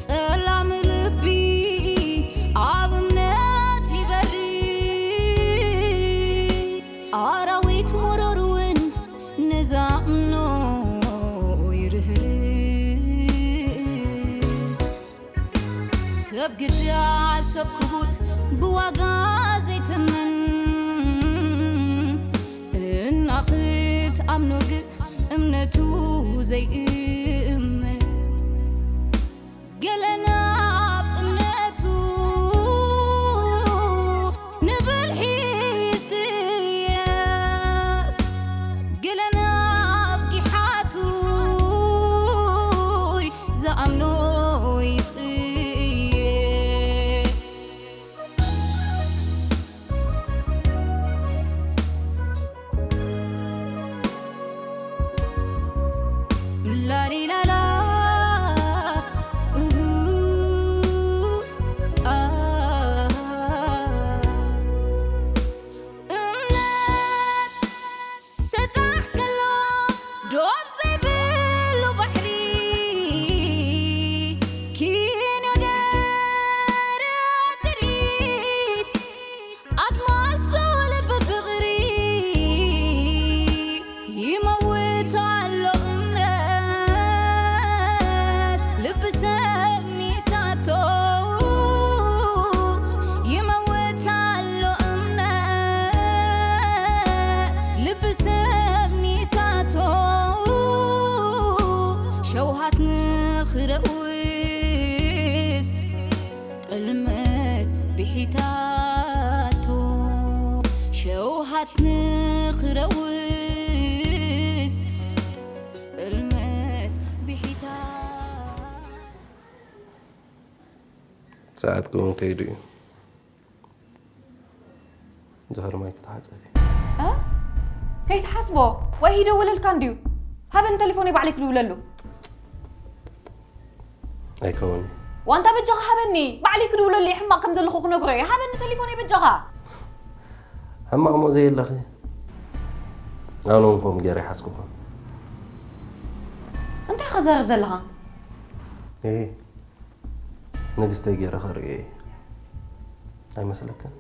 ጸላም ልቢ ኣብ እምነት ይበሪ፣ ኣራዊት መረር እውን ንዛምኖ ይርህርህ። ሰብ ግዳ ሰብ ክቡር ብዋጋ ዘይትምን፣ እና ክትኣምኖ ግን እምነቱ ዘይእመን። ገለ ናብ እምነቱ ንብልሒ ይስየፍ፣ ገለ ናብ ጊሓቱ ዝኣምኖ ይጽየፍ። ላሊላላ፣ እሁ፣ ኣ። እምነት ሰጣሕ ከሎ ዶብ ዘይብሉ ባሕሪ፣ ኪኖ ደረት ጥሪት ኣድማስ ልቢ ፍቕሪ፣ ይመውት ኣሎ እምነት ልቢ ሰብ ሚሳቶ፣ ይመውት ኣሎ እምነት ልቢ ሰብ ሚሳቶ፣ ሸውሃት ንኽረውስ ጥልመት ብሒታቶ፣ ሸውሃት ንኽረውስ ጥልመት ብሒታ። ሰዓት ክውን ከይዱ እዩ። ድሕሪ ማይ ክትሓጸብ እዩ። እ? ከይትሓስቦ፣ ወይ ይደውለልካ እንድዩ። ሃበኒ ተሌፎነይ ባዕለይ ክድውለሉ። ኣይከውን። ዋንታ በጃኻ ሃበኒ፣ ባዕለይ ክድውለሉ እየ፣ ሕማቕ ከም ዘለኹ ክነግሮ እየ። ሃበኒ ተሌፎነይ በጃኻ። ሕማቕ እሞ ዘየለኺ። ኣነ እውን ከምኡ ገይረ ይሓዝኩኻ። እንታይ ኢኻ ዘረብ ዘለኻ? እሂ፣ ንግስተይ ገይረ ከርእዮ እየ። ኣይመስለክን?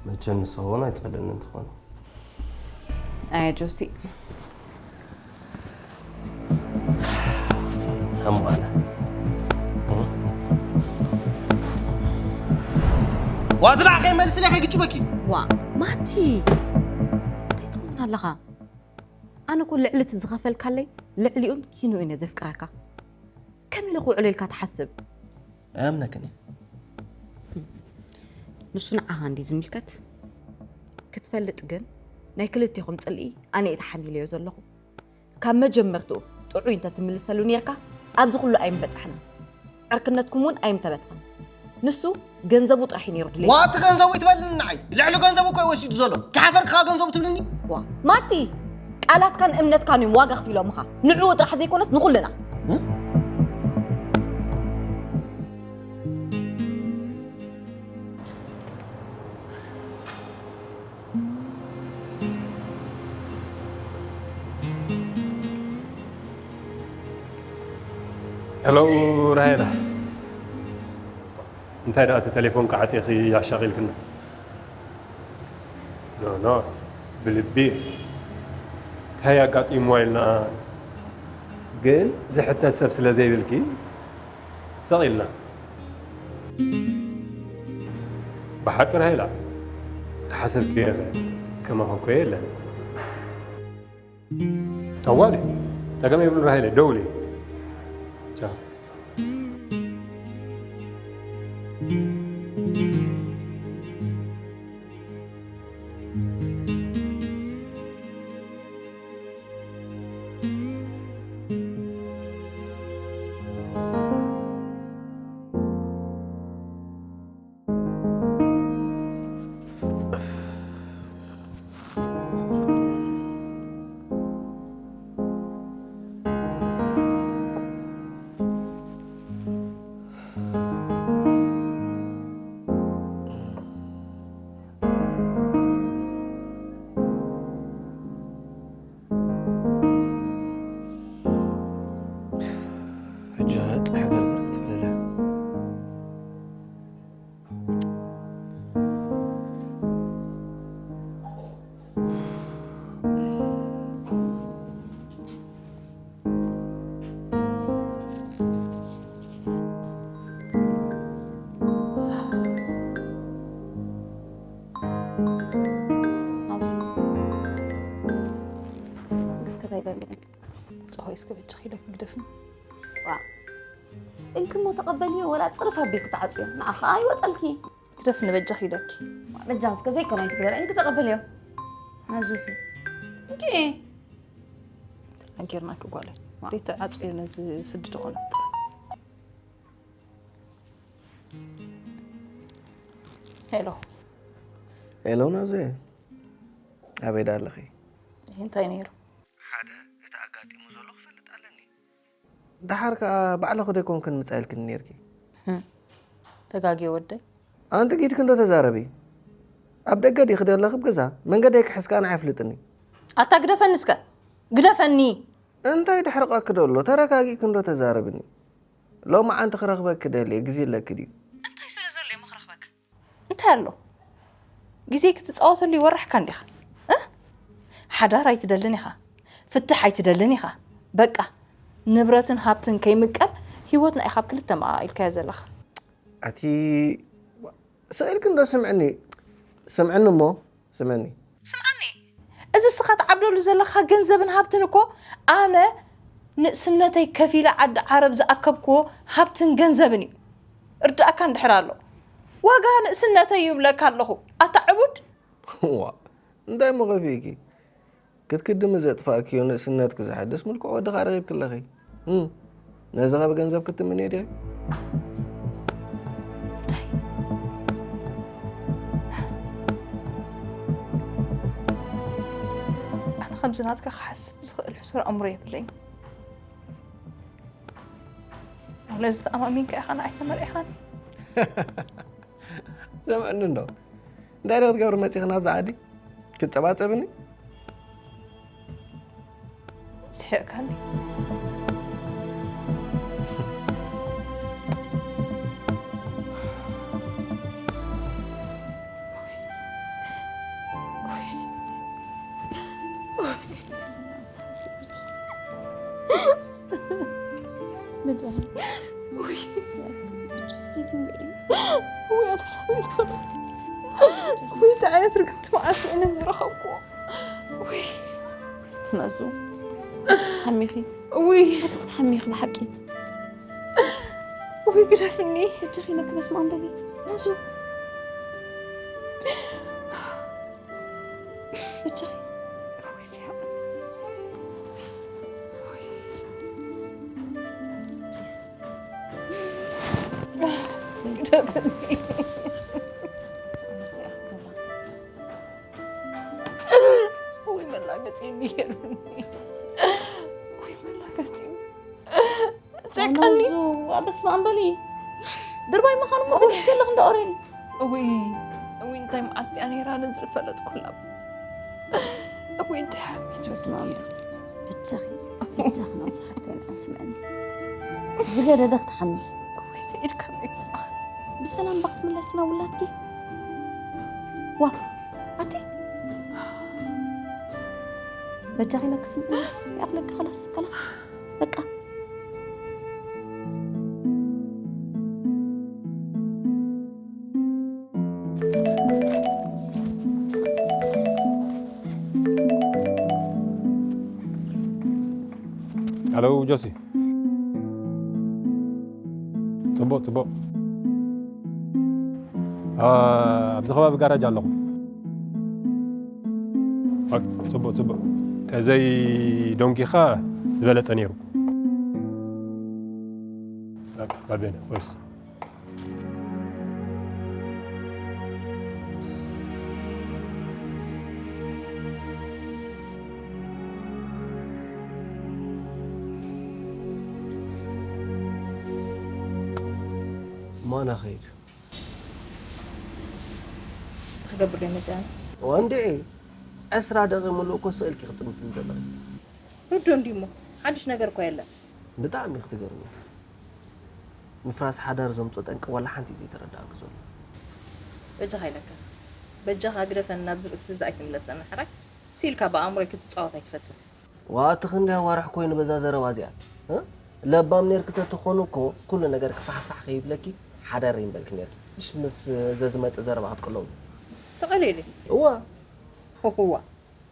መቸም ንስኺ እውን ኣይጸልእንን ትኾኒ። ኣየ ጆሲ። ኣሞ ኣነ። ዋትላ ከይመልስለይ ከይግጭበኪ። ዋ፣ ማቲ፣ እንታይ ትኸውን ኣለኻ? ኣነ እኮ ልዕሊ እቲ ዝኸፈልካለይ ልዕሊኡን ኪኖ እየ ዘፍቅረካ። ከመይ ኢለ ክውዕሎ ኢልካ ትሓስብ? ኣያምነክን እየ። ንሱ ንዓኻ እንዲ ዝምልከት ክትፈልጥ ግን፣ ናይ ክልቴኹም ጽልኢ ኣነ እየ ተሓሚለዮ ዘለኹ። ካብ መጀመርትኡ ጥዑይ እንተ ትምልሰሉ ኔርካ፣ ኣብዚ ኩሉ ኣይምበጻሕናን። ዕርክነትኩም እውን ኣይምተበትኸን። ንሱ ገንዘቡ ጥራሕ እዩ ነይሩ ድሌቱ። ዋቲ ገንዘቡ ይትበልኒ ንዓይ። ልዕሊ ገንዘቡ እኮ እዩ ወሲዱ ዘሎ። ክሓፈር ክኻ ገንዘቡ ትብልኒ? ዋ፣ ማቲ፣ ቃላትካን እምነትካን እዮም ዋጋ ከፊሎምኻ። ንዕኡ ጥራሕ ዘይኮነስ ንኹልና። እ? ሄሎ ራሄላ፣ እንታይ ደኣ እቲ ቴሌፎንካ ዓጺኺ ኣሻቒልክና? ኖ፣ ኖ፣ ብልቢ እንታይ ኣጋጢምዋ ኢልና፣ ግን ዝሕተት ሰብ ስለ ዘይብልኪ ሰቕ ኢልና። ብሓቂ ራሄላ፣ ተሓሰብክዮ ኢኺ፣ ከማኺ እኮ የለን። ጠዋሊ፣ ጸገም የብሉን ራሄለ፣ ደውሊ። ቻው። ሆይ እስከ በጃኺ ኢለኪ ግደፍኒ። ዋ እንክሞ ተቐበልዮ ወላ ጽርፍ ኣቢልኪ ተዓጽዮ ንዓኻ ኣይወጸልኪ። ግደፍኒ በጃኺ ኢለኪ። በጃ እስከ ዘይኮነ ኣይትግበር እንክ ተቐበልዮ። ናዙሲ እንኪ ኣንኬርናኪ ጓለይ። ቤት ዓጽዮ ነዚ ስዲ ዝኾነ ፍጥረት። ሄሎ ሄሎ ናዙ፣ ኣበይ ዳ ኣለኺ? እንታይ ነይሩ? ሓደ እቲ ኣጋጢሙ ዘሎ ክፈልጥ ኣለኒ። ደሓር ከኣ ባዕለኺ ዶ ኣይኮንክን ምጻ ኢልክኒ ነይርኪ? ተጋግየ ወደይ። ኣንቲ ጊድኪ እንዶ ተዛረቢ። ኣብ ደገ ዲኺ ደለኺ ኣብ ገዛ? መንገደይ ክሕዝ ከኣ ንዓይ ኣፍልጥኒ። ኣታ ግደፈኒ እስከ ግደፈኒ። እንታይ ደሕርቐኪ ደሎ? ተረጋጊእኪ እንዶ ተዛረብኒ። ሎማዓንቲ ክረኽበኪ ደልየ፣ ግዜ ኣለኪ ድዩ? እንታይ ስለ ዘሎ እሞ ክረኽበካ? እንታይ ኣሎ? ግዜ ክትጻወተሉ ይወርሕካ እንዲኻ። እ? ሓዳር ኣይትደልን ኢኻ። ፍትሕ ኣይትደልን ኢኻ። በቃ ንብረትን ሃብትን ከይምቀል ህይወትና ኢኻ ኣብ ክልተ መቓቒልካዮ ዘለኻ። ኣቲ ስእልኪ እንዶ ስምዕኒ። ስምዕኒ እሞ ስምዕኒ። ስምዓኒ፣ እዚ እስኻ ትዓብደሉ ዘለኻ ገንዘብን ሃብትን እኮ ኣነ ንእስነተይ ከፊለ ዓዲ ዓረብ ዝኣከብክዎ ሃብትን ገንዘብን እዩ። እርዳእካ እንድሕር ኣሎ ዋጋ ንእስነተይ ይብለካ ኣለኹ። ኣታ ዕቡድ። ዋ እንታይ እሞ ከፊእኪ? ክትክድሚ ዘጥፋእክዮ ንእስነትኪ ዘሐድስ ምልኩዕ ወድኻ ረኺብኪ ኣለኺ። እም፣ ነዚ ኸ ብገንዘብ ክትምንዮ ዲኺ? ኣነ ከምዚ ናትካ ክሓስብ ዝኽእል ሕሱር ኣእምሮ የብለይን። ነዚ ተኣማሚንካ ኢኻ ንዓይ ተመርዒኻኒ። ዘምዕኒ እንዶ እንታይ ዶ ክትገብሪ መፂኺ ናብዚ ዓዲ? ክትጨባጨብኒ? ስሒቕካኒ። ወይ እንታይ ዓይነት ርግምቲ መዓልቲ እየ ነዚ ዝረኸብኩዎ? ወይ ትመዙ ሓሚኺ። ወይ ክትሓሚኺ ብሓቂ። ወይ ግደፍኒ። እጅኺ ነክ በስመ ኣብ በሊ። መዙ እጅኺ። ወይ ሲያቅ። ወይ ፕሊዝ ግደፍኒ። ወይ መላገጺ የሚገርምኒ። ወይ መላገጺ ጸቀኒ። በስመ ኣብ በሊ። ድርባይ ምዃኑ እሞ ፈሊጥኪ ኣለኺ እንዳ ኦሬኒ። እውይ እውይ እንታይ መዓልቲ እያ ነይራ ነዚ ዝፈለጥኩላ። እውይ እንታይ ሓሚት። በስመ ኣብ በሊ። ብቻኺ ብቻኺ ነው ሰሓተን ኣስመኒ። ዝገደደ ክትሓሚ። እውይ ኢድካ ቤት ብሰላም ባክትምለስና ውላድኪ። ዋ ኣቲ በጃኺ ነክስም ያፍለክ خلاص خلاص በቃ። ሄሎ ጆሲ። ጽቡቕ ጽቡቕ። አ፣ ኣብዚ ከባቢ ጋራጅ ኣለኹ። ኦኬ፣ ጽቡቕ ጽቡቕ። ተዘይ ዶንኪኻ ዝበለጸ ነይሩ። በቃ፣ ባቤነ፣ ወይስ ማና ኸይድ ትገብር መጃን ወንድዒ ዕስራ ደቂ ሙሉእ እኮ ስእልኪ ክጥምትን ዘለኺ። ርዶ እንዲሞ ሓድሽ ነገር እኮ የለን። ብጣዕሚ ክትገርሚ። ምፍራስ ሓዳር ዘምጾ ጠንቂ ዋላ ሓንቲ ዘይተረዳእኪ ዘሎ። በጃኻ ኢለካስ በጃኻ ግደፈን፣ ናብዚ ርእስቲ እዚ ኣይትምለሰና ሕራይ። ሲልካ ብኣእምሮይ ክትጻወት ኣይትፈትን። ዋእ እቲ ክንደይ ኣዋርሕ ኮይኑ በዛ ዘረባ እዚኣ እ? ለባም ኔርኪ ተትኾኒ እኮ ኩሉ ነገር ክፋሕፋሕ ከይብለኪ ሓዳር ይምበልኪ ኔርኪ። እሽ ምስ ዘዝመጽእ ዘረባ ክትቅለሉ። ተቐልየለይ። እዋ። እዋ።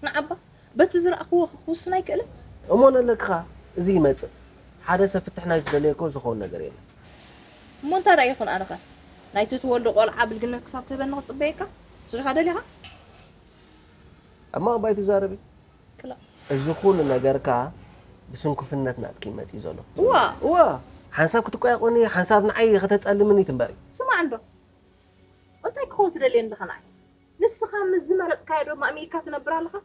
ንዓባ በቲ ዝረኣኽዎ ክውስን ኣይክእልን። እሞ ነለክኻ እዚ ይመጽእ። ሓደ ሰብ ፍትሕ ናይ ዝደለየ እኮ ዝኸውን ነገር የለን። እሞ እንታይ ደኣ ይኹን ኣነኸ ናይቲ ትወልዶ ቆልዓ ብልግነት ክሳብ ትህበኒ ክጽበየካ? ስድኻ ደሊኻ? ኣብ መቕባይ ትዛረቢ? ክላ እዚ ኩሉ ነገርካ ብስንኩፍነት ናትኪ መጺ ዘሎ። ዋ ዋ ሓንሳብ ክትቆያቆኒ ሓንሳብ ንዓይ ከተጸልምኒ ትንበሪ። ስማዕ እንዶ እንታይ ክኸውን ትደልየ ኣለኻ ንዓይ? ንስኻ ምስ ዝመረጽካዮ ዶ ማእሚካ ትነብር ኣለኻ?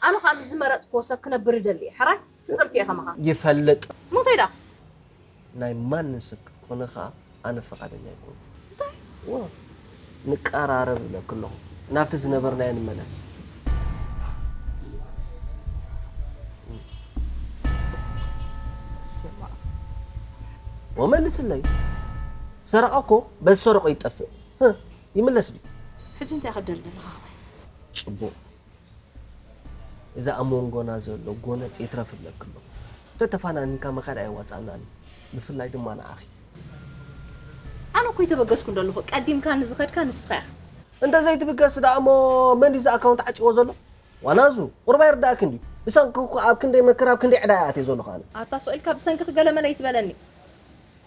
ኣነ ኸኣ ምስ ዝመረጽክዎ ሰብ ክነብር ይደሊ እየ። ሕራይ ፍጥርቲ እየ ከማኻ። ይፈልጥ። ሞተይ ዳ? ናይ ማንም ሰብ ክትኮኒ ኸኣ ኣነ ፈቓደኛ ኣይኮንኩ። እንታይ? ዋ ንቀራረብ እብለኪ ኣለኹ። ናብቲ ዝነበርናዮ ንመለስ። ስማ ወመልስለይ። ሰረቐ እኮ በዝሰረቖ ይጠፍእ። ህህ፣ ይምለስ ድዩ? ሕጂ እንታይ ክትደሊ ዘለኻ ከማይ? ጽቡቕ። እዚ ኣብ መንጎና ዘሎ ጎነጽ ይትረፍ እብለኪ ኣለኹ። ተተፋናኒንካ ምኻድ ኣየዋጽኣናን እዩ። ብፍላይ ድማ ንዓኺ። ኣነ እኮ ኣይተበገስኩን ዘለኹ፣ ቀዲምካኒ ዝኸድካ ንስኻ ኢኻ። እንተ ዘይትብገስ ደኣ እሞ መን ድዩ እዚ ኣካውንት ዓጺዎ ዘሎ? ዋናዙ፣ ቁሩብ ኣይርድኣክን ድዩ? ብሰንኪ እኮ ኣብ ክንደይ መከራ ኣብ ክንደይ ዕዳ እየ ኣትየ ዘለኹ ኣነ። ኣታ ስቕ ኢልካ ብሰንኪ ክገለ መለ ኣይትበለኒ።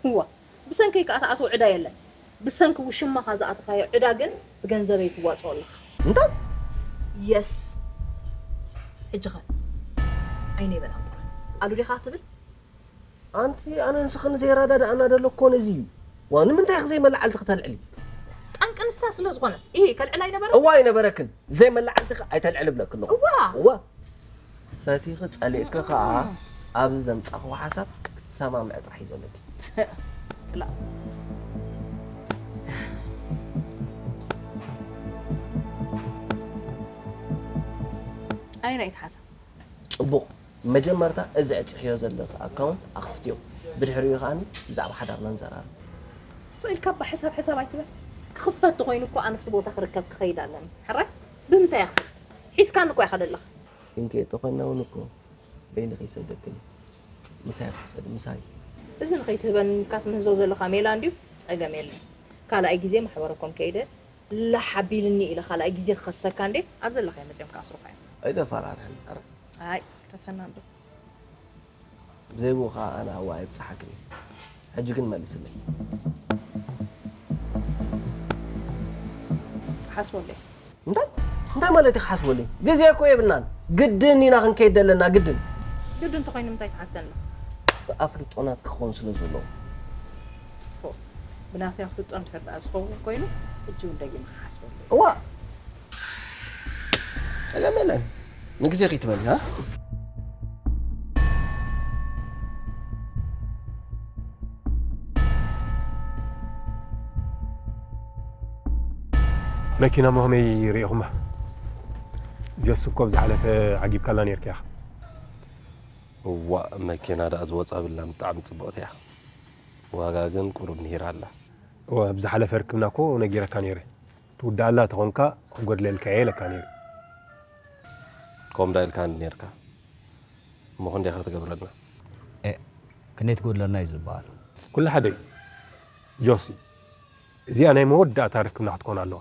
እዋ፣ ብሰንከይ ከኣ ትኣትዎ ዕዳ የለን። ብሰንኪ ውሽማኻ ዝኣተኻዮ ዕዳ ግን ብገንዘበይ ትዋፅኦ ኣለኻ። እንታይ? የስ። ሕጂ ኸ ዓይነይ በል ኣንቁረን። ኣሉ ዲኻ ትብል? ኣንቲ ኣነን ንስኽን ዘይረዳድኣና ደሎ እኮ ነዚ እዩ። ዋ ንምንታይ ኢኺ ዘይመላዓልቲ ክተልዕሊ? ጠንቂ ንሳ ስለ ዝኾነት። ኢሂ ከልዕል ኣይነበረ? እዋ ኣይነበረክን። ዘይመላዓልቲ ከ ኣይተልዕሊ እብለኪ ኣለኹ። እዋ። እዋ። ፈቲኺ ጸሊእኪ ከኣ ኣብዚ ዘምጻኽዎ ሓሳብ ክትሰማምዒ ጥራሕ እዩ ዘለኪ። ክላ። ኣየናይቲ ሓሳብ? ጽቡቕ። መጀመርታ እዚ ኣዕጺኽዮ ዘለኺ ኣካውንት ኣኽፍትዮ። ብድሕሪኡ ከኣ ብዛዕባ ሓዳርና ንዘራረብ። ስቕ ኢልካ እባ ሕሳብ ሕሳብ ኣይትበል። ክኽፈት ተኾይኑ እኮ ኣነ ኣብቲ ቦታ ክርከብ ክኸይድ ኣለኒ። ሕራይ? ብምንታይ እያ ክኸይድ? ሒዝካኒ እኮ ኢኻ ዘለኻ። ግን ከየጥኾና እውን እኮ በይንኺ ይሰደክን እዩ። ምሳይ ክትኸዲ ምሳይ። እዚ ንኸይትህበኒ ኢልካ ትምህዞ ዘለኻ ሜላ እንድዩ ጸገም የለን። ካልኣይ ግዜ ማሕበረኮም ከይደ ላሕ ኣቢልኒ ኢለ ካልኣይ ግዜ ክኸሰካ እንዴ ኣብ ዘለኻዮ መጺኦም ክኣስሩኻ እዮም። ኣይተፈራርሕኒ ኣረ። ኣይ ክተፈና እንዶ። ብዘይ ብኡ ኸኣ ኣነ ኣዋ ኣይብጽሓክን እየ። ሕጂ ግን መልስለይ። ሓስበለይ። እንታይ እንታይ ማለት እዩ ክሓስበለይ? ግዜ እኮ የብልናን። ግድን ኢና ክንከይድ ዘለና ግድን። ግድን እንተኾይኑ ንምንታይ ትሓተና? ብኣፍልጦ ናትኪ ክኸውን ስለ ዘለዎ። ጽቡቕ። ብናተይ ኣፍልጦ እንድሕር ደኣ ዝኸውን ኮይኑ ሕጂ እውን ደጊመ ክሓስበለይ። እዋ ጸገም የለን። ንግዜ ከይትበሊ ሃ? መኪና ሞ ከመይ ርኢኹማ? ጀስ እኮ ብዝሓለፈ ዓጊብካላ ነይርካ ኢኻ። እዋእ መኪና ደኣ ዝወጻ ብላ ብጣዕሚ ጽብቕቲ እያ። ዋጋ ግን ቁሩብ ንሂራ ኣላ። እወ ብዝሓለፈ ርክብና እኮ ነጊረካ ነይረ። ትውድኣላ ተኾንካ ክጎድለልካ እየ ኢለካ ነይረ። ከምኡ ዳ ኢልካኒ ነይርካ እሞ ክንደይ ኢኻ ክትገብረልና? ኤእ ክንደይ ትጎድለልና እዩ ዝበሃል። ኩሉ ሓደ እዩ ጆሲ። እዚኣ ናይ መወዳእታ ርክብና ክትኮን ኣለዋ።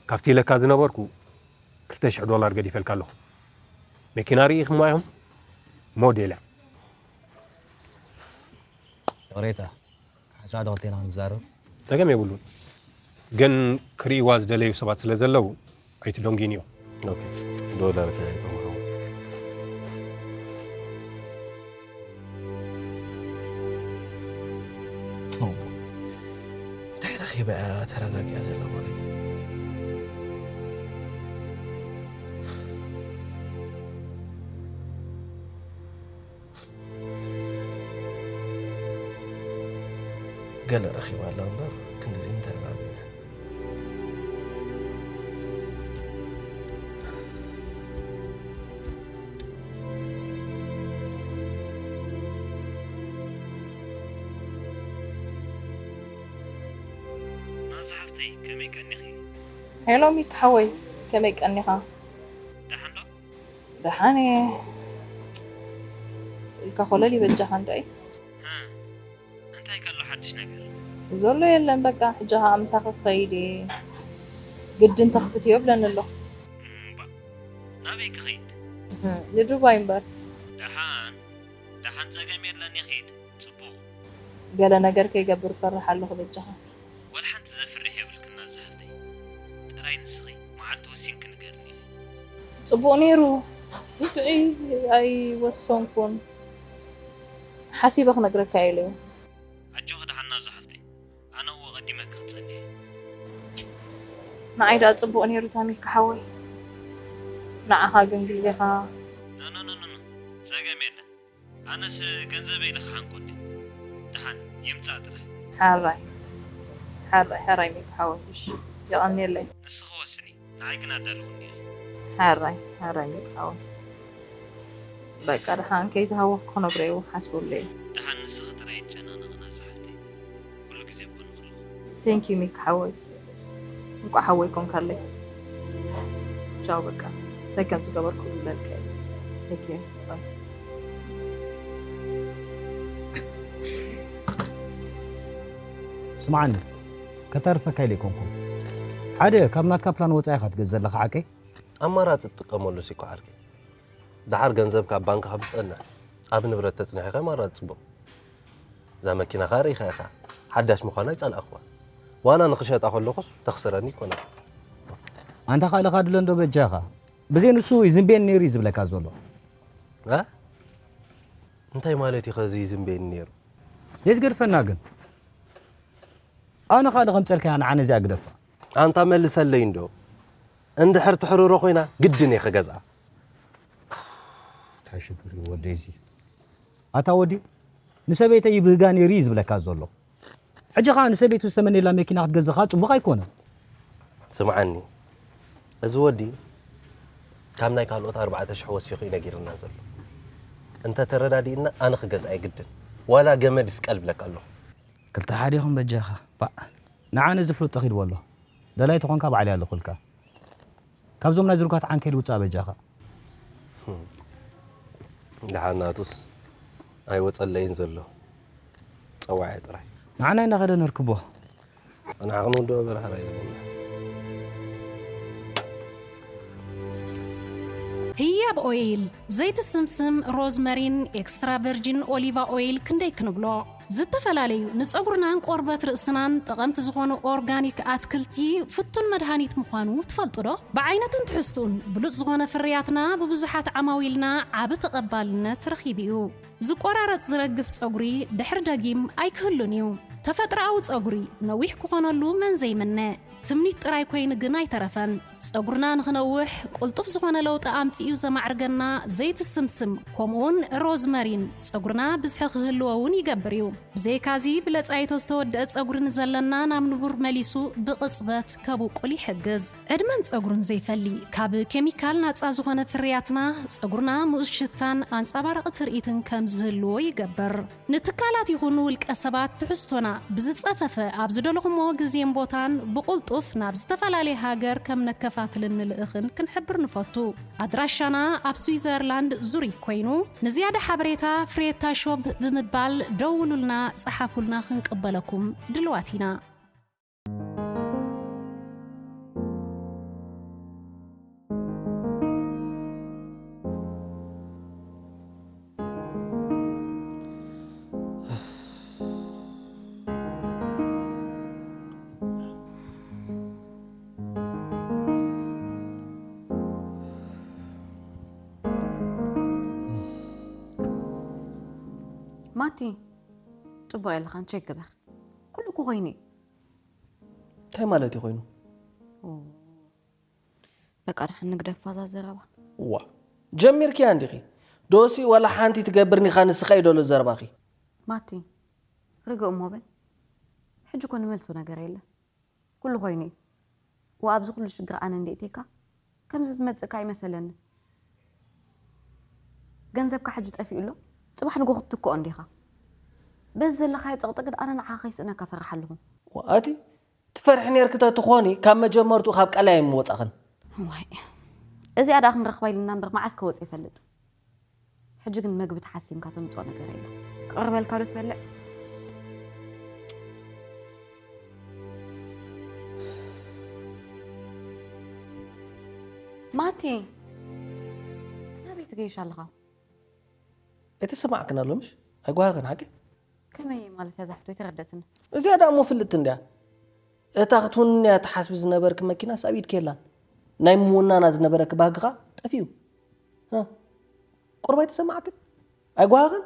ካብቲ ኢለካ ዝነበርኩ ክልተ ሽሕ ዶላር ገዲፈልካ ኣለኹ። መኪና ርኢኹማ ኢኹም? ሞዴል እያ። ይቕሬታ፣ ሓንሳእ ዶ ክልቴና ክንዛረብ? ጸገም የብሉን። ግን ክርእይዋ ዝደለዩ ሰባት ስለ ዘለዉ ኣይትደንጉይንዮ። ኦኬ። ዶላር ከ ኣይተምሃው። እንታይ ረኺባ እያ ተረጋጊኣ ዘላ ማለት እዩ? ገለ ረኺባ ኣላ እምበር ክንድዚ ምተረጋገተ። ናዛ ሓፍተይ ከመይ ቀኒኺ? ሄሎ ሚኪ ሓወይ ከመይ ቀኒኻ? ደሓን ዶ? ደሓን እየ። ስእልካ ኮለል ይበጃኻ እንዶ እይ። እንታይ ከሎ ሓድሽ ነገር? ዘሎ የለን በቃ ሕጂ ኸዓ ምሳኺ ክኸይድ እየ። ግድን ተኽፍትዮ ብለኒ ኣሎ። እምባ ናበይ ክኸይድ? ንዱባይ እምበር። ደሓን ደሓን ጸገም የለን ይኺድ። ጽቡቕ። ገለ ነገር ከይገብር እፈርሕ ኣለኹ በጃኻ። ወላ ሓንቲ ዘፍርሕ የብልክን ናዙ ሓፍተይ። ጥራይ ንስኺ መዓልቲ ወሲንኪ ንገርኒ። ጽቡቕ ነይሩ። ብጥዑይ ኣይወሰንኩን። ሓሲበ ክነግረካ ኢለ እየ። ኣጆኺ ደሓን ናዙ ሓፍተይ። ኣነ እወ ቀዲመኪ ክጸንሕ እየ። ንዓይ ደኣ ጽቡቕ ነይሩ ታሚካ ሓወይ። ንዓኻ ግን ግዜኻ ኖኖኖኖኖ ጸገም የለን። ኣነስ ገንዘበይ ኢለ ክሓንቆ እንዴ። ደሓን ይምጻእ ጥራሕ። ሓራይ ሓራይ ሓራይ ሚኪ ሓወይ። እሺ የቐንየለይ። ንስኺ ወስኒ። ንዓይ ግን ኣዳልውኒ እየ። ሓራይ ሓራይ ሚኪ ሓወይ። በቃ ደሓን ከይተሃወኽኩ ክነግሮ እዩ ሓስበለይ። ደሓን ንስኺ ጥራይ ኣይትጨናነቒ ናዙ ሓፍተይ። ኩሉ ግዜ ኣብ ጎንኺ ኣለኹ። Thank you ሚኪ ሓወይ። እንቋዕ ሓወይ ኮንካለይ። ቻው በቃ እንታይ ከም ዝገበርኩ ክብለልካ እየ። Thank you. Bye. ስምዓኒ ከተርፈካ ኢለ ኣይኮንኩን። ሓደ ካብ ናትካ ፕላን ወጻኢ ኢኻ ትገዝእ ዘለኻ ዓርከይ። ኣማራጺ ትጥቀመሉ ሲ እኮ ዓርከይ። ደሓር ገንዘብካ ኣብ ባንክ ካብ ዝጸንሕ ኣብ ንብረት ተጽኒሑ ከማራጺ ጽቡቕ። እዛ መኪና ኸኣ ርኢኻ ኢኻ ሓዳሽ ምዃና ኣይጸላእኽዋን። ዋላ ንኽሸጣ ከለኹስ ተኽስረኒ ኣይኮነን። ኣንታ ካልኻ ድለ እንዶ በጃኻ። ብዘይ ንሱ ይዝንቤን ነይሩ እዩ ዝብለካ ዘሎ። እ? እንታይ ማለት እዩ ኸዚ ይዝንቤን ነይሩ? ዘይትገድፈና ግን ኣነ ካልእ ከምጸልካያ ንዓነ እዚኣ ግደፋ። ኣንታ መልሰለይ እንዶ እንድሕር ትሕርሮ ኮይና ግድን እየ ክገዝኣ። እንታይ ሽግር እዩ ወደይ እዚ? ኣታ ወዲ ንሰበይተይ ይብህጋ ነይሩ እዩ ዝብለካ ዘሎ። ሕጂ ኸኣ ንሰበይቱ ዝተመነየላ መኪና ክትገዝእ ኸኣ ጽቡቕ ኣይኮነን። ስምዓኒ እዚ ወዲ ካብ ናይ ካልኦት ኣርባዕተ ሽሕ ወሲኹ እዩ ነጊርና ዘሎ። እንተ ተረዳዲእና ኣነ ክገዝኣ ይግድን ዋላ ገመድ ይስቀል ብለካ ኣለኹ። ክልተ ሓደ ኢኹም በጃኻ። ባእ ንዓነ እዚ ፍሉጥ ተኺድዎ ኣሎ። ደላይ ተኾንካ ባዕለይ ኣለኹልካ። ካብዞም ናይ ዝርጓት ዓንኬል ውጻእ በጃኻ። ደሓን ናቱስ ኣይወጸለይን ዘሎ ጸዋዐ ጥራይ። ንዓና ኢናኸደ ነርክቦ። ንዓቕሚ ውድኦ በርሃራይ ዝብልና። ህያብ ኦይል፣ ዘይቲ ስምስም፣ ሮዝመሪን ኤክስትራ ቨርጂን ኦሊቫ ኦይል ክንደይ ክንብሎ? ዝተፈላለዩ ንጸጉርናን ቆርበት ርእስናን ጠቐምቲ ዝኾኑ ኦርጋኒክ ኣትክልቲ ፍቱን መድሃኒት ምዃኑ ትፈልጡ ዶ? ብዓይነቱን ትሕዝቱን ብሉጽ ዝኾነ ፍርያትና ብብዙሓት ዓማዊልና ዓቢ ተቐባልነት ረኺቡ እዩ። ዝቆራረጽ ዝረግፍ ጸጉሪ ድሕሪ ደጊም ኣይክህሉን እዩ። ተፈጥሮኣዊ ጸጉሪ ነዊሕ ክኾነሉ መን ዘይምነ? ትምኒት ጥራይ ኮይኑ ግን ኣይተረፈን። ጸጉርና ንኽነውሕ ቅልጡፍ ዝኾነ ለውጢ ኣምጺኡ ዘማዕርገና ዘይቲ ስምስም ከምኡውን ሮዝመሪን ጸጉርና ብዝሒ ክህልዎ እውን ይገብር እዩ። ብዘይካዚ ብለጻይቶ ዝተወደአ ጸጉሪ ንዘለና ናብ ንቡር መሊሱ ብቕጽበት ከብቁል ይሕግዝ። ዕድመን ጸጉርን ዘይፈሊ ካብ ኬሚካል ናጻ ዝኾነ ፍርያትና ጸጉርና ምኡዝ ሽታን ኣንጸባራቒ ትርኢትን ከም ዝህልዎ ይገብር። ንትካላት ይኹን ውልቀ ሰባት ትሕዝቶና ብዝጸፈፈ ኣብ ዝደለኹሞ ግዜን ቦታን ብቕልጡፍ ናብ ዝተፈላለየ ሃገር ከም ነከፋፍልን ንልእኽን ክንሕብር ንፈቱ። ኣድራሻና ኣብ ስዊዘርላንድ ዙሪክ ኮይኑ ንዝያዳ ሓበሬታ ፍሬታ ሾፕ ብምባል ደውሉልና፣ ጸሓፉልና፣ ክንቅበለኩም ድልዋት ኢና። ማቲ ጽቡቕ የለኻን ቸክ ግበር። ኩሉ እኮ ኮይኑ እዩ። እንታይ ማለት እዩ ኮይኑ? በቃ ደሓን ንግደፋ እዛ ዘረባ። ዋ ጀሚርክያ እንዲኺ ዶሲ ዋላ ሓንቲ ትገብርኒ ኢኻ ንስኻ እዩ ዶሎ ዘረባኺ። ማቲ ርግእ እሞ በል። ሕጂ እኮ ንመልሶ ነገር የለን። ኩሉ ኮይኑ እዩ። ወ ኣብዚ ኩሉ ሽግር ኣነ እንዴ እቴካ ከምዚ ዝመጽእካ ኣይመሰለኒ። ገንዘብካ ሕጂ ጠፊኡ ኣሎ ጽባሕ ንጎ ክትትክኦ እንዲኻ። በዚ ዘለኻዮ ጸቕጢ ግን ኣነ ንዓኻ ከይስእነካ ፈርሕ ኣለኹ። ኣቲ ትፈርሒ ኔርኪ ተትኾኒ ካብ መጀመርትኡ ካብ ቃለይ ኣይምወጻኽን። ዋይ እዚኣ ደኣ ክንረኽባ ኢልና እምበር መዓስ ከወጽእ ይፈልጥ። ሕጂ ግን መግቢ ተሓሲምካ ተምጽኦ ነገር የለን። ክቕርበልካ ዶ ትበልዕ? ማቲ ናበይ ትገይሽ ኣለኻ? ኣይተሰማዕክን ኣሎ ምሽ? ኣይጓሃኽን ሓቂ? ከመይ ማለት እያ ዛሕቶ ኣይተረደትን። እዚኣ ደኣ እሞ ፍልጥቲ እንድያ። እታ ክትውንንያ ትሓስቢ ዝነበርኪ መኪናስ ኣብ ኢድኪ የላን። ናይ ምውናና ዝነበረኪ ባህጊ ኸኣ ጠፊኡ። ቁርብ ኣይተሰማዕክን? ኣይጓሃኽን?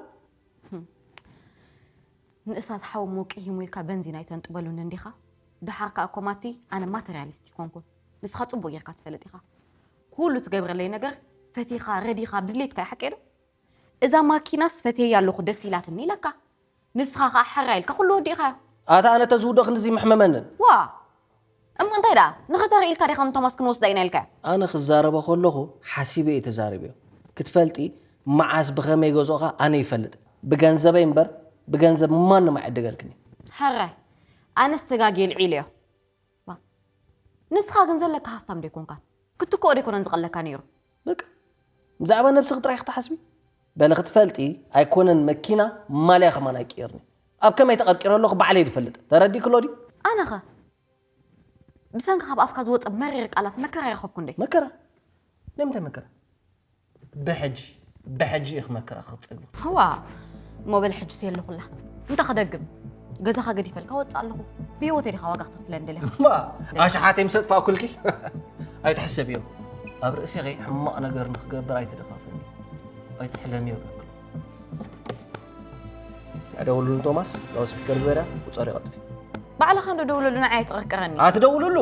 ንእሳት ሓዊ ሞቂ ሂሙ ኢልካ በንዚን ኣይተንጥበሉን እንዲኻ? ደሓር ከኣ ኮማቲ ኣነ ማተርያሊስት ይኮንኩን። ንስኻ ጽቡቕ ጌርካ ትፈልጥ ኢኻ። ኩሉ ትገብረለይ ነገር ፈቲኻ ረዲኻ ብድሌትካ እዩ ሓቀይ ዶ? እዛ ማኪናስ ፈትየያ ኣለኹ ደስ ኢላትኒ ኢለካ። ንስኻ ከኣ ሕራ ኢልካ ኩሉ ወዲእኻዮ። ኣታ ኣነ ተዝውዶ ክንድዚ ምሕመመንን። ዋ እሞ እንታይ ደኣ ንኸተርኢ ኢልካ ዲኻ ንቶማስ ክንወስዳ ኢና ኢልካዮ? ኣነ ክዛረቦ ከለኹ ሓሲበ እየ ተዛሪበዮ። ክትፈልጢ መዓስ ብኸመይ ገዝኦኻ ኣነ ይፈልጥ። ብገንዘበይ እምበር ብገንዘብ ማንም ኣይዕድገልክን እዩ። ሕራይ ኣነስ ተጋግየ ልዒለዮ። ዋ ንስኻ ግን ዘለካ ሃፍታም ዶ ኣይኮንካን? ክትክኦ ዶ ኣይኮነን ዝቐለካ ነይሩ? በቃ ብዛዕባ ነብስኺ ጥራይ ክትሓስቢ በለ ክትፈልጢ ኣይኮነን መኪና ማልያ ከማን ኣይቅየርኒ ኣብ ከመይ ተቐርቂረ ኣለኹ ባዕለይ ዝፈልጥ ተረዲእክሎ ድዩ? ኣነኸ ብሰንኪ ካብ ኣፍካ ዝወፀ መሪር ቃላት መከራ ይረኸብኩ እንደ መከራ ናይ ምንታይ መከራ ብሕጂ ብሕጂ ኢኺ መከራ ክትፀግቢ ክትኽእሊ። ዋ እሞ በል ሕጂስ የለኹላ እንታይ ክደግም ገዛኻ ገዲፈልካ ወፅእ ኣለኹ ብህይወተይ ዲኻ ዋጋ ክትኽፍለኒ ደሊኻ እማ ኣሽሓተይ ምስ ኣጥፋእኩልኪ ኣይትሕሰብዮ ኣብ ርእሲኺ ሕማቕ ነገር ንክገብር ኣይትደፋፍኒ ኣይትሕለምዮ ይብለኪ። ደውሉሉ ንቶማስ ላውድስፒከር ግበርያ ቁፀሪ ቀጥፊ። ባዕልኻ እንዶ ደውለሉ ንዓይ ኣይትቕርቅረኒ። ኣትደውሉሉ።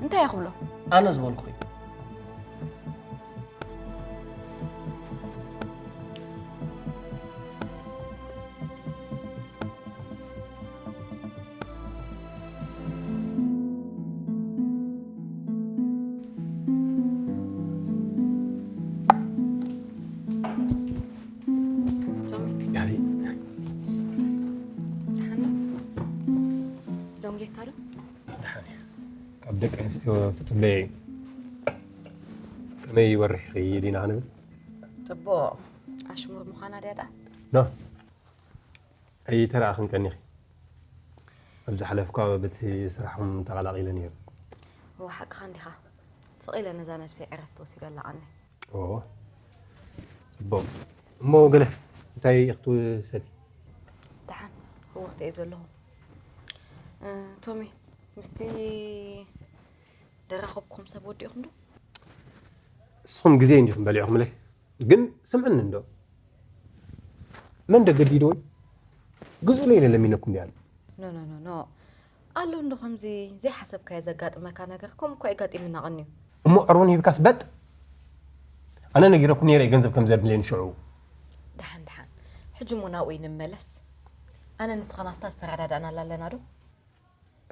እንታይ እየ ክብሎ? ኣነ ዝበልኩኺ። ካብ ደቂ ኣንስትዮ ትፅበየ እዩ። ከመይ ወርሕኺ ዲና ክንብል? ፅቡቕ ኣሽሙር ምዃና ድያ ደኣ? ኖ ኣይተረኣኽን ቀኒኺ። ኣብ ዝሓለፍኳ በቲ ስራሕኹም ተቐላቒለ ነይረ። እወ ሓቅኻ እንዲኻ። ስቕ ኢለ ነዛ ነብሰይ ዕረፍቲ ወሲደላ ቀኒ። ኦሆ ጽቡቕ። እሞ ገለ እንታይ ክትሰቲ? ደሓን ህወኽቲ እየ ዘለኹ። እ፣ ቶሚ ምስቲ ደራኸብኩም ሰብ ወዲእኹም ዶ? ንስኹም ግዜ እንዲኹም በሊዕኹምለይ። ግን ስምዕኒ እንዶ መን ዶ ገዲድወይ ግዝኡለይ ኢለ ለሚነኩም ድየ ኣነ። ኖ ኖ ኖ ኖ ኣሎ እንዶ ከምዚ ዘይሓሰብካዮ ዘጋጥመካ ነገር ከምኡ እኮ ኣየጋጢምና ቀንዩ። እሞ ዕርቡን ሂብካስ በጥ ኣነ ነጊረኩም ነይረ እየ ገንዘብ ከም ዘድልየኒ ሽዑ። ደሓን ደሓን ሕጂ እሞ ናብኡ ይንመለስ። ኣነ ንስኻ ናብታ ዝተረዳዳእናላ ኣለና ዶ?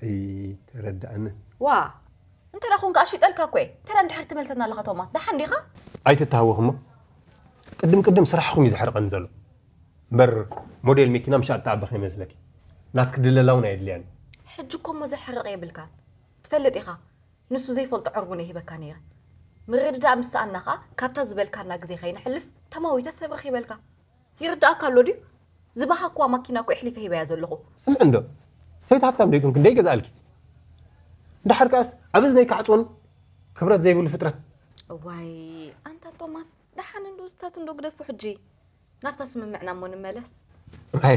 ኣይተረድኣንን። ዋ እንተ ደኣ ኹንካ ኣሽይጠልካ እኮ እየ። እንተ ደኣ እንድሕር ትመልሰና ኣለኻ ቶማስ ደሓን ዲኻ? ኣይትተሃወኺ እሞ ቅድም ቅድም ስራሕኹም እዩ ዘሕርቐኒ ዘሎ እምበር ሞዴል መኪና ምሻጥ ትኣቢ ከይመስለኪ ናትኪ ድለላ እውን ኣየድልያን እዩ። ሕጂ እኮ እሞ ዘሕርቕ የብልካን ትፈልጥ ኢኻ። ንሱ ዘይፈልጦ ዕርቡን እየ ሂበካ ነይረ። ምርድዳእ ምስ ሰኣንና ኸኣ ካብታ ዝበልካና ግዜ ከይነሕልፍ ተማዊተ ሰብ ረኺበልካ። ይርድኣካ ኣሎ ድዩ? ዝባሃኩዋ ማኪና እኮ ኣሕሊፈ ሂበያ ዘለኹ። ስምዒ እንዶ ሰይቲ ሃፍታም ደይኮንኪ ደይገዝኣልኪ። ደሓር ከኣስ ኣብ እዝነይ ካዕጾን ክብረት ዘይብሉ ፍጥረት። እዋይ ኣንታ ቶማስ ደሓን እንዶ ስታት እንዶ ግደፎ ሕጂ። ናብታ ስምምዕና እሞ ንመለስ። ኣየ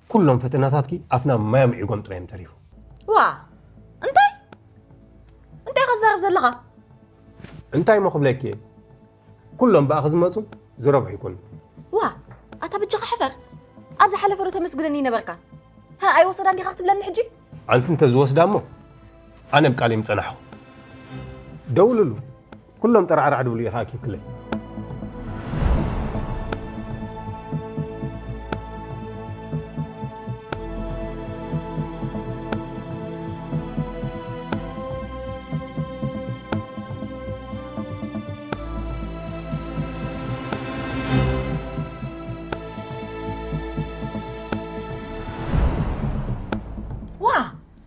ኩሎም ፈተናታትኪ ኣፍና ማይ ኣምዒጎም ጥራይ እዮም ተሪፎም። ዋ እንታይ እንታይ ኢኻ ትዛረብ ዘለኻ? እንታይ እሞ ክብለኪ እየ ኩሎም ብኣኺ ዝመፁ ዝረብሑ ኣይኮኑን። ዋ ኣታ በጃኻ ሕፈር። ኣብ ዝሓለፈ ዶ ተመስግነኒ ነበርካ? ሃ ኣይወሰዳን ዲኻ ክትብለኒ ሕጂ? ኣንቲ እንተዝወስዳ እሞ ኣነ ብቃለይ ምፀናሕኹ። ደውልሉ። ኩሎም ጠራዕራዕ ድብሉ ኢኻ ኣኪብክለይ። ዋ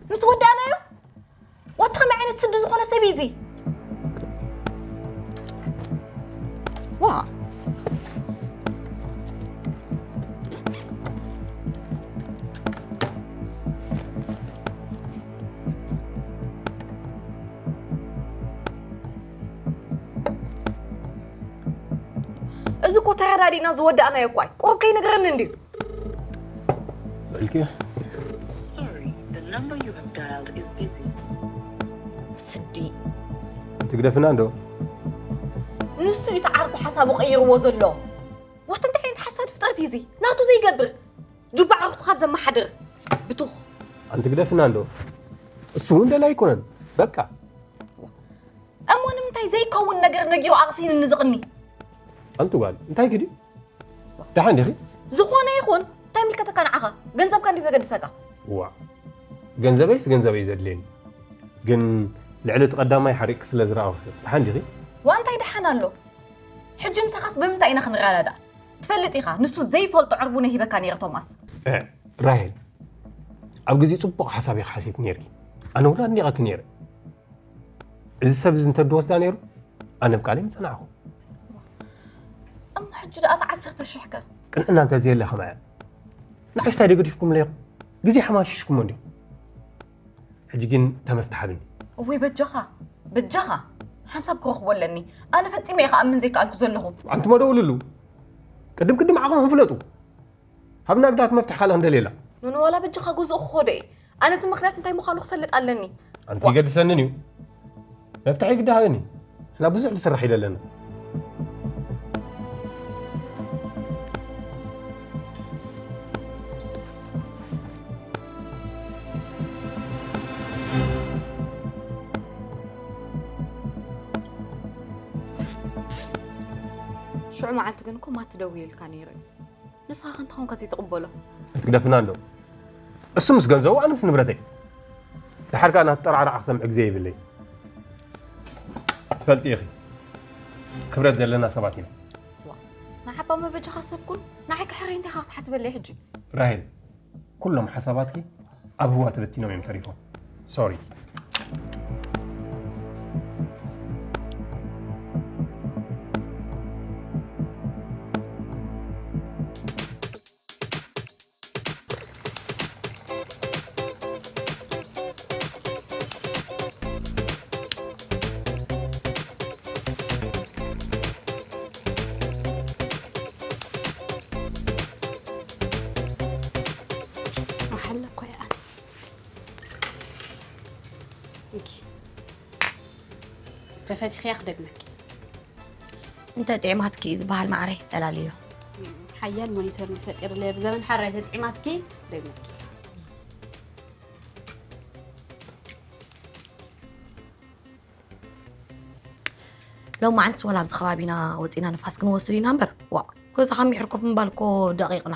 ምስ ወዳእናዮ ዋት ከመይ ዓይነት ስዲ ዝኾነ ሰብ እዩ እዚ? ዋ እዚ እኮ ተረዳዲእና ዝወዳእናዮ እኳ እዩ። ቁሩብ ከይነገረኒ እንድዩ። ስልኪ Sorry, the number you have dialed is busy. ስዲ ትግደፍና እንዶ ንሱ እዩ ተዓርኩ ሓሳቡ ቀይርዎ ዘሎ። ዋት እንታይ ዓይነት ሓሳድ ፍጥረት እዩ እዚ? ናቱ ዘይገብር ጁባ ዕሩኽቱ ካብ ዘመሓድር ብቱኽ ኣንቲ ግደፍና እንዶ እሱ እውን ደላይ ኣይኮነን። በቃ እሞ ንምንታይ ዘይከውን ነገር ነጊሩ ኣቕሲንኒ ዝቕኒ? ኣንቲ ጓል እንታይ ግዲ ደሓን ዲኺ? ዝኾነ ይኹን እንታይ ምልከተካ ንዓኻ? ገንዘብካ እንዲ ዘገድሰካ? ዋ ገንዘበይስ ገንዘበይ ዘድልየኒ ግን ልዕሊ እቲ ቀዳማይ ሓሪቕ ስለ ዝረኣኹ ደሓን ዲኺ? ዋ እንታይ ደሓን ኣሎ? ሕጂ ምሳኻስ ብምንታይ ኢና ክንረዳዳእ? ትፈልጥ ኢኻ ንሱ ዘይፈልጦ ዕርቡነ ሂበካ ነይረ ቶማስ። እ፣ ራሄል ኣብ ግዜ ጽቡቕ ሓሳብ ኢኻ ሓሲብኪ ነይርኪ። ኣነ እውን ኣድኒቐኪ ነይረ። እዚ ሰብ እዚ እንተድወስዳ ነይሩ ኣነ ብቃለይ ምጸናዕኹ። እሞ ሕጂ ደኣ እቲ ዓሰርተ ሽሕ ከ? ቅንዕና እንተዘየለ ከማያ ንዓሽታይ ደገዲፍኩም ለይኹም ግዜ ሓማሽሽኩሞ እንዲኹም። ሕጂ ግን ተመፍትሓ ብኒ እወይ በጃኻ በጃኻ ሓንሳብ ክረኽቦ ኣለኒ። ኣነ ፈጺመ እየ ክኣምን ዘይከኣልኩ ዘለኹ። ኣንቱሞ ደውልሉ ቅድም ቅድም ዓቕምኹም ፍለጡ። ሃብና ግዳት መፍትሕ ካልእ እንደሌላ ኖኖ ዋላ በጃኻ ገዝኡ ክኸዶ እየ። ኣነ እቲ ምኽንያት እንታይ ምዃኑ ክፈልጥ ኣለኒ። ኣንቲ ይገድሰንን እዩ መፍትሒ ግዳ ሃበኒ። ሕና ብዙሕ ዝስራሕ ኢለ ኣለና። ሽዑ መዓልቲ ግን እኮ ማቲ ደዊሉልካ ነይሩ እዩ። ንስኻ ከ እንታይ ኮንካ ዘይትቕበሎ? ክትግደፍና እንዶ እሱ ምስ ገንዘቡ ኣነ ምስ ንብረተይ። ድሓር ከኣ ናቱ ጠራዕራዕ ክሰምዕ ግዜ ይብለይ። ትፈልጢ ኢኺ ክብረት ዘለና ሰባት ኢና። ንዓባ መበጃኻ ሰብ ኩን ንዓይ ክሕረይ እንታይ ኢኻ ክትሓስበለይ ሕጂ? ራሄል ኩሎም ሓሳባትኪ ኣብ ህዋ ተበቲኖም እዮም ተሪፎም። ሶሪ። መሓለ እኮ እያ። እንኪ። ተፈቲኽያ ክደግመኪ። እንተ ጥዒማትኪ እዩ ዝበሃል ማዕረይ ጠላልዮ። ሓያል ሞኒተር እንዲፈጢርለ ብዘበን ሓራይ ተጥዒማትኪ ደግመኪ። ሎማዓንትስ ወላ ኣብዚ ከባቢና ወፂና ንፋስ ክንወስድ ኢና እምበር ዋ ገዛ ከሚሕር ኮፍ ምባል እኮ ደቂቕና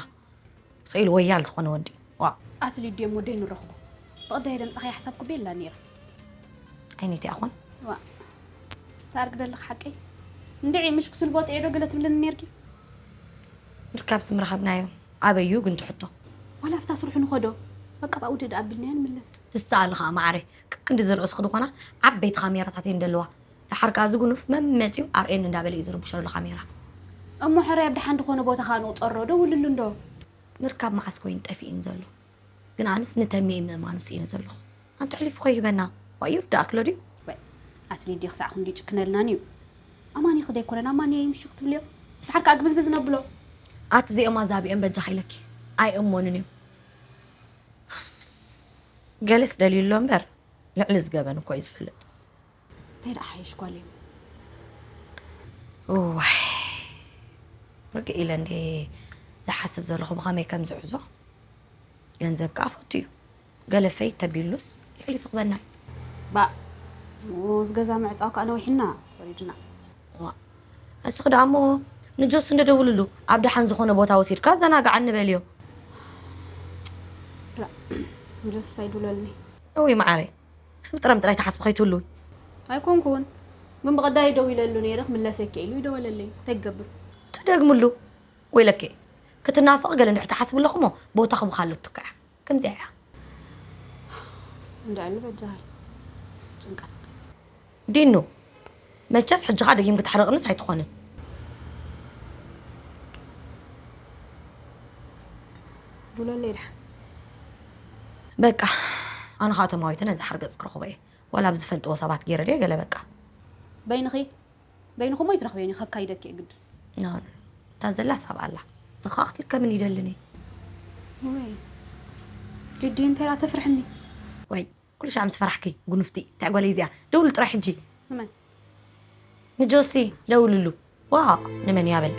ስኢሉ ወያል ዝኾነ ወዲ ዋ ኣትሊድ ድዮም ወደይ ንረኽቦ ብቕዳይ ደምፅኻ ይሓሳብ ኩቤላ ነይረ ዓይነይቲ ኣኾን ዋ ታርግ ደለኽ ሓቀይ እንድዒ ምሽ ክስልቦ ጥየዶ ገለ ትብልኒ ነርኪ ምርካብስ ምረኸብናዮ ኣበዩ ግን ትሕቶ ዋላ ኣብታ ስርሑ ንኸዶ በቃ ብኣውደድ ኣቢልናዮ ንምለስ ትሰኣሊ ኸዓ ማዓረይ ክክንዲ ዝርእስኺ ዝኾና ዓበይቲ ካሜራታት እየን ደለዋ ደሓር ከኣ ዝጉኑፍ መመፂኡ ኣርእየኒ እንዳበለ እዩ ዝርብሸሉ ካሜራ እሞ ሕራይ ኣብ ደሓን ዝኾነ ቦታ ኸኣ ንቑፀሮ ደውልሉ እንዶ ምርካብ መዓስ ኮይኑ ጠፊእን ዘሎ ግን ኣነስ ንተሜ ምእማኑ ስኢነ ዘለኹ ኣንቲ ሕሊፉ ከይህበና ዋ ይርዳእክ ሎ ድዩ ኣትሊዲ ክሳዕ ክንዲ ጭክነልና እዩ ኣማኒ ክደ ኣይኮነን ኣማኒ እዩ ምሽ ክትብልዮ ድሓር ከኣ ግብዝብዝ ነብሎ ኣቲ እዚኦም ኣዛቢኦም በጃ ከይለኪ ኣይእሞንን እዮም ገለስ ደልዩ ኣሎ እምበር ልዕሊ ዝገበን እኮ እዩ ዝፈልጥ እንታይ ደኣ ሓይሽ ጓል እዩ እዋይ ርግእ ኢለ እንዴ ዝሓስብ ዘለኹ ብኸመይ ከም ዝሕዞ ገንዘብ ከዓ ፈቱ እዩ ገለ ፈይ ተቢሉስ ይሕሊፉ ክበና እዩ ባእ እዚ ገዛ ምዕፃው ከዓ ነዊሕና ወሪድና ዋ እስኺ ደኣ እሞ ንጆስ እንደደውልሉ ኣብ ደሓን ዝኾነ ቦታ ወሲድካ ኣዘናግዓኒ በልዮ ጆስ ኣይዱለልኒ እውይ መዓረይ ክትብጥረም ጥራይ ተሓስቢ ከይትህልዊ ኣይኮንኩን ግን ብቐዳይ ደው ኢለሉ ነይረ ክምለሰኪ ኢሉ ይደወለለይ እንታይ ክገብር ትደግምሉ ወይለኪ ክትናፍቕ ገለ እንድሕር ትሓስቢ ኣለኹሞ ቦታ ክብኻ ኣለቱ ከዓ ከምዚኣ እያ እንዳ እኒ በጃሃል ጭንቀት ዲኑ መቸስ ሕጂ ኸዓ ደጊም ክትሕርቕንስ ኣይትኾንን ዱለለይ ድሓን በቃ ኣነ ኸዓ ተማዊተ ነዚ ሓርገፅ ክረኽቦ እየ ዋላ ብዝፈልጥዎ ሰባት ገይረ ድየ ገለ በቃ በይንኺ በይንኹሞ ይትረኽበኒ ከካይደኪ እየ ግድን ኖ፣ እታ ዘላ ሳብ ኣላ። ንስኻ ክትልከምን ይደልን እየ። ወይ ሊዲ እንታይ ደኣ ተፍርሕኒ? ወይ ኩሉ ሻዕ ምስ ፈራሕኪ ጉኑፍቲ። እንታይ ጓል እያ እዚኣ? ደውሉ ጥራይ ሕጂ። ንመን? ንጆሲ ደውልሉ። ዋ ንመን እያ በል።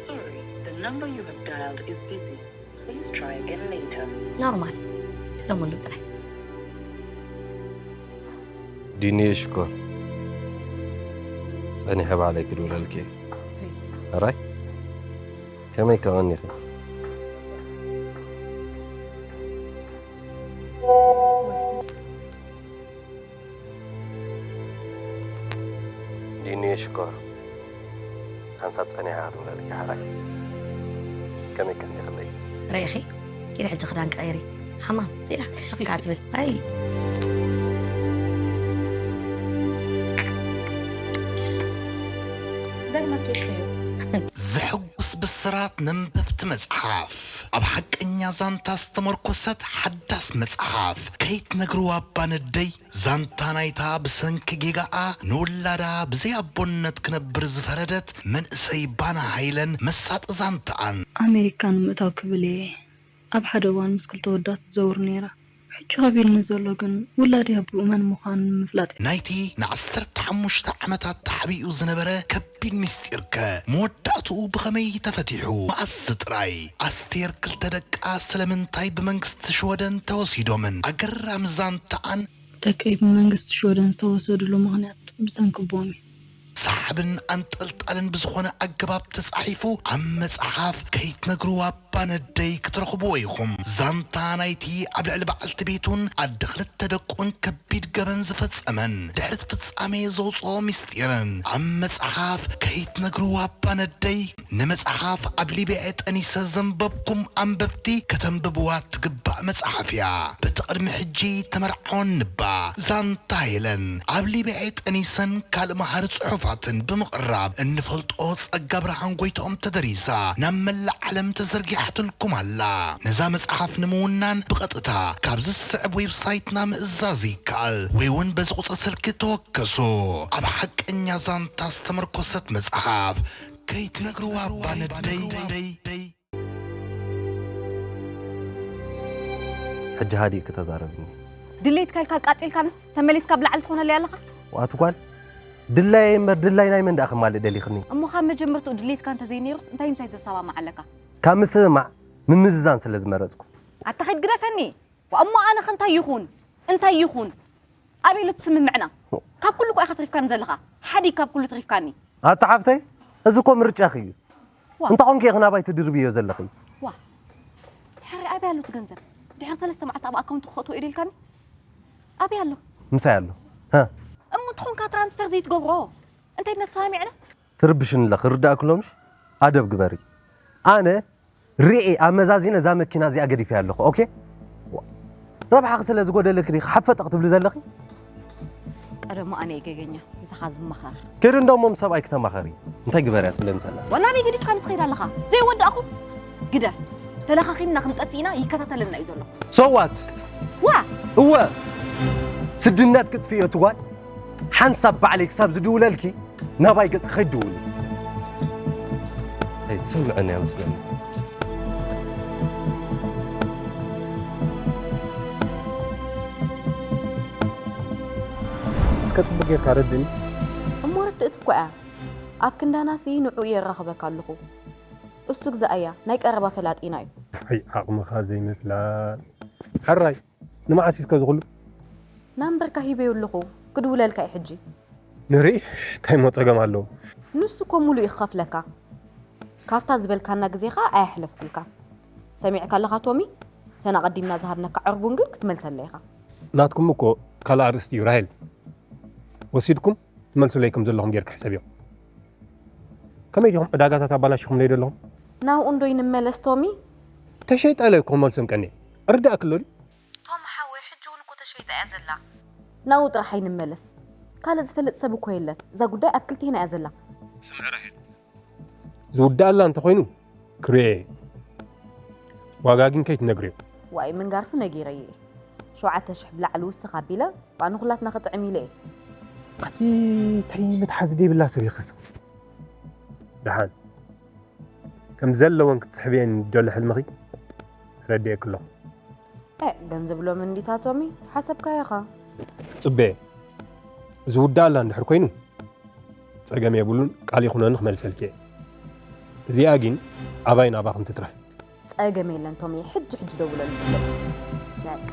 Sorry, the number you have dialed is busy. Please try again later. ኖርማል። ድገምሉ ጥራይ። ዲኒ ሽኮር፣ ጸኒሐ ባዕለይ ክድውለልኪ እየ። ሕራይ ከመይ ከቐኒኺ? ዲኒ ሽኮር፣ ሓንሳብ ጸኒሐ ክድውለልኪ። ሕራይ ከመይ ቀኒኽለይ? ርኢኺ? ኪዲ ሕጂ ክዳን ቀይሪ። ሓማም፣ ዚላ፣ ሽኽ ከኣ ትብል። ኣይ። ደግመ ኬስተዮ። ዘሐጉስ ብስራት ነንበብቲ መጽሓፍ፣ ኣብ ሓቀኛ ዛንታ ዝተመርኮሰት ሓዳስ መጽሓፍ ከይትነግርዋ እባ ነደይ። ዛንታ ናይታ ብሰንኪ ጌጋኣ ንውላዳ ብዘይ ኣቦነት ክነብር ዝፈረደት መንእሰይ ባና ሃይለን መሳጢ ዛንታኣን። ኣሜሪካ ንምእታው ክብል እየ ኣብ ሓደ እዋን ምስ ክልተ ወዳት ትዘውር ነይራ። ሕጂ ከቢድኒ ዘሎ ግን ውላደይ ኣቦኡ መን ምዃኑ ንምፍላጥ እዩ። ናይቲ ንዓሰርተ ሓሙሽተ ዓመታት ተሓቢኡ ዝነበረ ከቢድ ምስጢርከ መወዳእትኡ ብኸመይ ተፈቲሑ? መኣስ ጥራይ? ኣስቴር ክልተ ደቃ ስለምንታይ ብመንግስቲ ሽወደን ተወሲዶምን? ኣገራሚ ዛንታኣን። ደቀይ ብመንግስቲ ሽወደን ዝተወሰድሉ ምኽንያት ብሰንኪ ኣቦኦም እዩ። ሰሓብን ኣንጠልጣልን ብዝኾነ ኣገባብ ተጻሒፉ ኣብ መጽሓፍ ከይትነግርዋ እባ ነደይ ክትረኽብዎ ኢኹም። ዛንታ ናይቲ ኣብ ልዕሊ በዓልቲ ቤቱን ኣደ ክልተ ደቁን ከቢድ ገበን ዝፈጸመን ድሕሪ እቲ ፍጻሜ ዘውጽኦ ምስጢርን ኣብ መጽሓፍ ከይትነግርዋ እባ ነደይ። ንመጽሓፍ ኣብ ሊብያ'የ ጠኒሰ ዘንበብኩም ኣንበብቲ ከተንብብዋ ትግባእ መጽሓፍ እያ። በቲ ቅድሚ ሕጂ ተመርዓወኒ እባ ዛንታ ሄለን ኣብ ሊብያ'የ ጠኒሰን ካልእ መሃሪ ጽሑፋትን ብምቕራብ እንፈልጦ ጸጋ ብርሃን ጎይትኦም ተደሪሳ ናብ መላእ ዓለም ተዘርጊሓትልኩም ኣላ። ነዛ መጽሓፍ ንምውናን ብቐጥታ ካብዚ ዝስዕብ ዌብሳይትና ምእዛዝ ይከኣል ወይ እውን በዚ ቁጽሪ ስልኪ ተወከሱ። ኣብ ሓቀኛ ዛንታ ዝተመርኮሰት መጽሓፍ ከይትነግርዋ እባ ነደይ። ሕጂ ሃዲእኪ ተዛረብኒ። ድሌትካ ኢልካ ቃጺልካንስ ተመሊስካ ብላዕሊ ትኾነለይ ኣለኻ? ዋት ጓል፣ ድላየይ እምበር ድላይ ናይ መን ደኣ ከማልእ ደሊኽኒ? እሞ ካብ መጀመርትኡ ድሌትካ እንተዘይነይሩስ እንታይ ምሳይ ዘሰማምዕ ኣለካ? ካብ ምስምማዕ ምምዝዛን ስለ ዝመረጽኩ። ኣታ ኸይድ ግደፈኒ። ዋእ እሞ ኣነ ኸ እንታይ ይኹን? እንታይ ይኹን? ኣበይ ኢሉ ትስምምዕና? ካብ ኩሉ እኮ ኢኻ ተሪፍካኒ ዘለኻ። ሓዲ ካብ ኩሉ ተሪፍካኒ። ኣታ ሓፍተይ፣ እዚ እኮ ምርጫኺ እዩ። ዋ። እንተ ኾንኪ ኢኺ ናባይ ትድርብዮ ዘለኺ። ዋ። ድሕሪ ኣበይ ኣሎ እቲ ገንዘብ? ድሕሪ ሰለስተ መዓልቲ ኣብ ኣካውንት ክኸእትዎ እዩ ኢልካኒ? ኣበይ ኣሎ? ምሳይ ኣሎ። ሃ። እሞ እንተ ኾንካ ትራንስፈር ዘይትገብሮ? እንታይ ኢልና ተሰማሚዕና? ትርብሽኒ ኣለኺ፣ ርዳእኪ ሎምሽ ኣደብ ግበሪ። ኣነ ሪኤ ኣመዛዚነ እዛ መኪና እዚኣ ገዲፈያ ኣለኹ። ኦኬ? ረብሓኺ ስለ ዝጎደለኪ ዲኺ ሓፈጠ ክትብሊ ዘለኺ? ቀደሙ ኣነ እየ ገገኛ፣ ምሳኻ ዝመኻር። ኪዲ እንዶ እሞ ምስ ሰብኣይኪ ተማኸሪ። እንታይ ግበርያ ትብለኒ ዘላ? ዋላ ኣበይ ገዲፍካኒ ትኸይድ ኣለኻ? ዘይወዳእኹ ግደፍ። ተለኻኺምና ክንጠፍእ ኢና፣ ይከታተለና እዩ ዘሎ። So what? ዋ! እወ፣ ስድነት ክትፍእዮ ትጓል። ሓንሳብ ባዕለይ ክሳብ ዝድውለልኪ ናባይ ገጽ ከይትድውሊ። ኣይትሰምዕን እያ መስለኒ። እስከ ጽቡቅ ጌርካ ረድእኒ። እሞ ርድእቲ እኮ እያ። ኣብ ክንዳናሲ ንዕኡ የራኽበካ ኣለኹ። እሱ ግዛኣያ ናይ ቀረባ ፈላጢና እዩ። ኣይ ዓቕምኻ ዘይምፍላጥ። ሕራይ። ንመዓስ እዩ እስከ ዝኹሉ? ናምበርካ ሂበዮ ኣለኹ ክድውለልካ እዩ ሕጂ። ንርኢ እንታይ እሞ ጸገም ኣለዎ? ንሱ እኮ ሙሉእ እዩ ክኸፍለካ። ካብታ ዝበልካና ግዜ ኸኣ ኣየሕለፍኩልካን። ሰሚዕካ ኣለኻ ቶሚ? እተን ኣቐዲምና ዝሃብናካ ዕርቡን ግን ክትመልሰለይ ኢኻ። ናትኩም እኮ ካልእ ኣርእስቲ እዩ ራሄል። ወሲድኩም ትመልሱለይ ከም ዘለኹም ጌርካ ሕሰብዮ። ከመይ ዲኹም ዕዳጋታት ኣባላሺኹምለይ ዶ ኣለኹም? ናብኡ እንዶ ይንመለስ ቶሚ? ተሸይጠ ኢለ እኮ ክመልሶም ቀንየ። እርዳእኪ ኣሎ ድዩ? ቶም ሓወይ ሕጂ እውን እኮ ተሸይጣ እያ ዘላ። ናብኡ ጥራሕ ኣይንመለስ። ካልእ ዝፈልጥ ሰብ እኮ የለን። እዛ ጉዳይ ኣብ ክልቴና እያ ዘላ። ስምዒ ራሄል፣ ዝውድኣላ እንተኾይኑ ክርእዮ እየ። ዋጋ ግን ከይትነግርዮ። ዋይ፣ ምንጋርሲ ነጊረዮ እየ። ሸውዓተ ሽሕ ብላዕሊ ውስኽ ኣቢለ፣ ዋእ ንኹላትና ክጥዕም ኢለ እየ። ኣቲ፣ እንታይ መትሓዚ ዘይብላ ሰብ ኢኺ። ደሓን፣ ከም ዘለወን ክትስሕብየን ደሎ ሕልምኺ ረድኤኪ ኣለኹ። እ፣ ገንዘብ ሎሚ እንዲታቶሚ፣ ሓሰብካዮ ኢኻ። ጽበየ፣ ዝውድኣላ እንድሕር ኮይኑ፣ ጸገም የብሉን፣ ቃል ይኹነኒ ክመልሰልኪ እየ። እዚኣ ግን ኣባይን ኣባኽን ትትረፍ። ጸገም የለን ቶሚ፣ ሕጂ ሕጂ ደውለሉ። በቃ።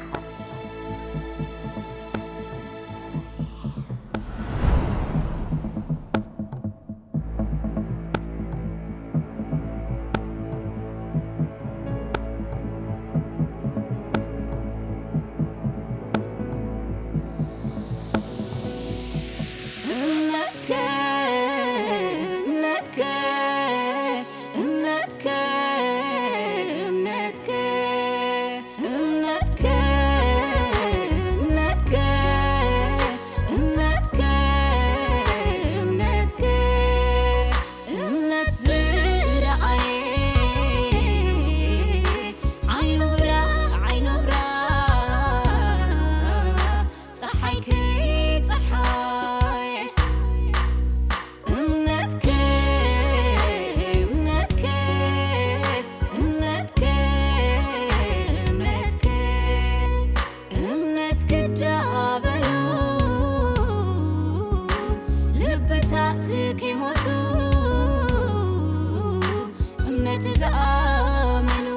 እምነትከ፣ እምነትከ፣ እምነትከ፣ እምነትከ፣ እምነትከ፣ እምነትከ፣ እምነትከ፣ እምነትከ፣ እምነት ዝረኣየ ዓይኑ ብራ፣ ዓይኑ ብራ፣ ጸሓይ ከይጸሓየ እምነትከ፣ እምነትከ፣ እምነትከ፣ እምነትከ፣ እምነት ክዳበሉ ልብታት ከይሞቱ እምነት ዝኣመኑ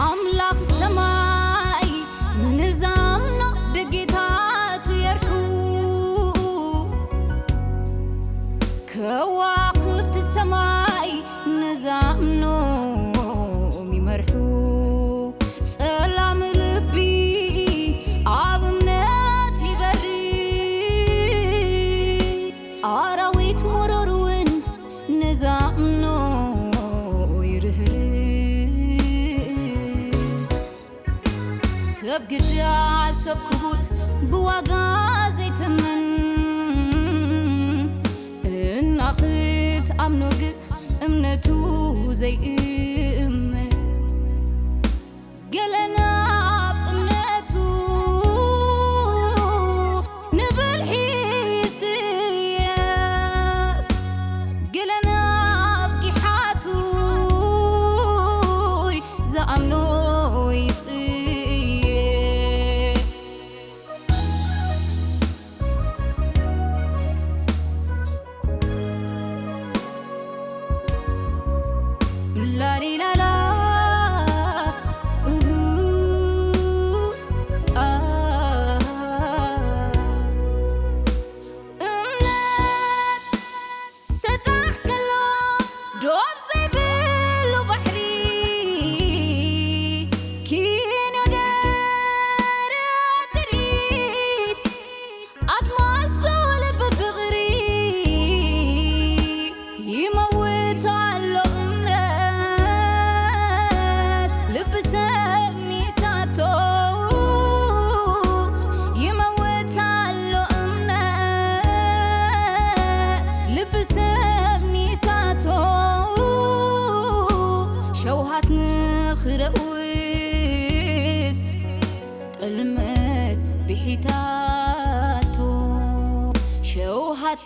ኣምላኽ ሰማይ ንዛምኖ ደጌታቱ የርሑ፣ ከዋኽብቲ ሰማይ ንዛምኖም ይመርሑ። ጸላም ልቢ ኣብ እምነት ይበሪ፣ ኣራዊት መሮር እውን ንዛምኖ ይርህርህ። ሰብ ግዳ ሰብ ክቡር ብዋጋ ዘይትምን፣ እናኽትኣምኖ ግን እምነቱ ዘይእመን። ገለ ናብ እምነቱ ንብልሒ ይስየፍ፣ ገለ ናብ ጊሓቱ ዝኣምኖ ይጽየፍ። ላሊላላ፣ እሁ፣ ኣ። እምነት ሰጣሕ ከሎ ዶብ ዘይብሉ ባሕሪ፣ ኪኖ ደረት ጥሪት ኣድማሱ ልቢ ፍቕሪ ይመውት ኣሎ እምነት፣ ልቢ ሰብ ሚሳቶ ይመውት ኣሎ እምነት፣ ልቢ ሰብ ሚሳቶ ሸውሃት ንኽረውስ ጥልመት ብሒታቶ ሸውሃት